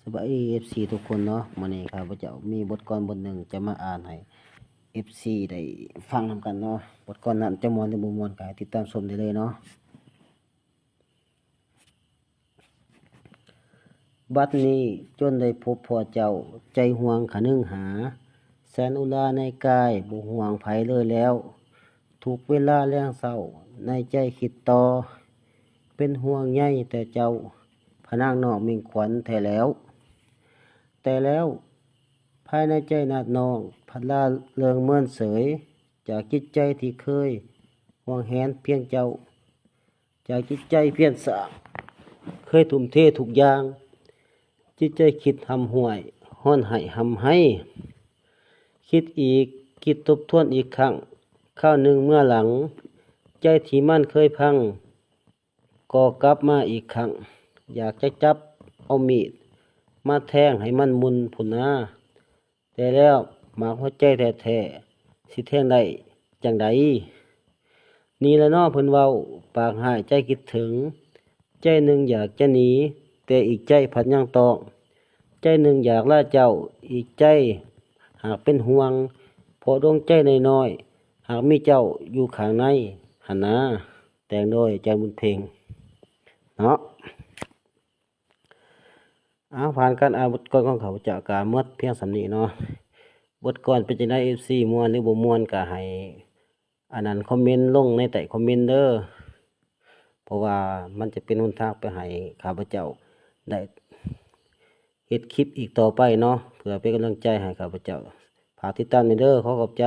ສະບາຍດີ ເອັຟຊີ ທຸກຄົນເນາະ. ມື້ນີ້ຂ້າພະເຈົ້າມີບົດກອນບົດໜຶ່ງຈະມາອ່ານໃຫ້ ເອັຟຊີ ໄດ້ຟັງນຳກັນເນາະ. ບົດກອນນັ້ນຈະມ່ວນຫຼືບໍ່ມ່ວນ ກໍໃຫ້ຕິດຕາມຊົມໄດ້ເລີຍເນາະ. ບັດນີ້ຈົນໄດ້ພົບພໍ້ເຈົ້າ, ໃຈຫ່ວງຄະນຶງຫາ, ແສນອຸລາໃນກາຍ ບໍ່ຫ່ວງໃຜເລີຍແລ້ວ. ທຸກເວລາແລງເຊົ້າ ໃນໃຈຄິດຕໍ່, ເປັນຫ່ວງໃຍແຕ່ເຈົ້າ, ພະນາງນ້ອງມິ່ງຂວັນແທ້ແລ້ວ. ແຕ່ແລ້ວ ພາຍໃນໃຈນາດນ້ອງ ພັດລາເລິງເມີນເສີຍ ຈາກຈິດໃຈທີ່ເຄີຍຫວງແຫນພຽງເຈົ້າ, ຈາກຈິດໃຈພຽງສ້າງ ເຄີຍທຸ່ມເທທຸກຢ່າງ. ຈິດໃຈຄິດຮ່ຳຫ້ວຍ ຮ້ອນໄຫ້ຮ່ຳໄຫ້. ຄິດອີກ ຄິດທົບທວນອີກຄັ້ງ, ຄາວໜຶ່ງເມື່ອຫຼັງ ໃຈທີ່ມັນເຄີຍພັງ ກໍກັບມາອີກຄັ້ງ. ຢາກຈະຈັບເອົາມີດ ມາແທງໃຫ້ມັນໝຸ່ນພຸ້ນນາ. ແຕ່ແລ້ວໝາກຫົວໃຈແທ້ໆ ຊິແທງໄດ້ຈັ່ງໃດ? ນີ້ລະເນາະເພິ່ນເວົ້າ ປາກຮ້າຍໃຈຄິດເຖິງ. ໃຈໜຶ່ງຢາກຈະໜີ ແຕ່ອີກໃຈພັດຍັງຕ້ອງ. ໃຈໜຶ່ງຢາກລາເຈົ້າ ອີກໃຈຫາກເປັນຫ່ວງ ເພາະດວງໃຈນ້ອຍໆ ຫາກມີເຈົ້າຢູ່ຂ້າງໃນຫັ້ນນາ. ແຕ່ງໂດຍ ອາຈານບຸນເພັງ ເນາະ. ເອົາ ຜ່ານການອ່ານບົດກອນຂອງຂ້າພະເຈົ້າກະໝົດພຽງສ່ຳນີ້ເນາະ. ບົດກອນເປັນຈັ່ງໃດ ເອັຟຊີ ມ່ວນຫຼືບໍ່ມ່ວນ ກະໃຫ້ ອັນນັ້ນ ຄອມເມັນລົງໃນໃຕ້ຄອມເມັນເດີ. ເພາະວ່າມັນຈະເປັນຫົນທາງໄປໃຫ້ຂ້າພະເຈົ້າໄດ້ເຮັດຄລິບອີກຕໍ່ໄປເນາະ ເພື່ອເປັນກຳລັງໃຈໃຫ້ຂ້າພະເຈົ້າ. ຝາກຕິດຕາມແດ່ເດີ. ຂໍຂອບໃຈ.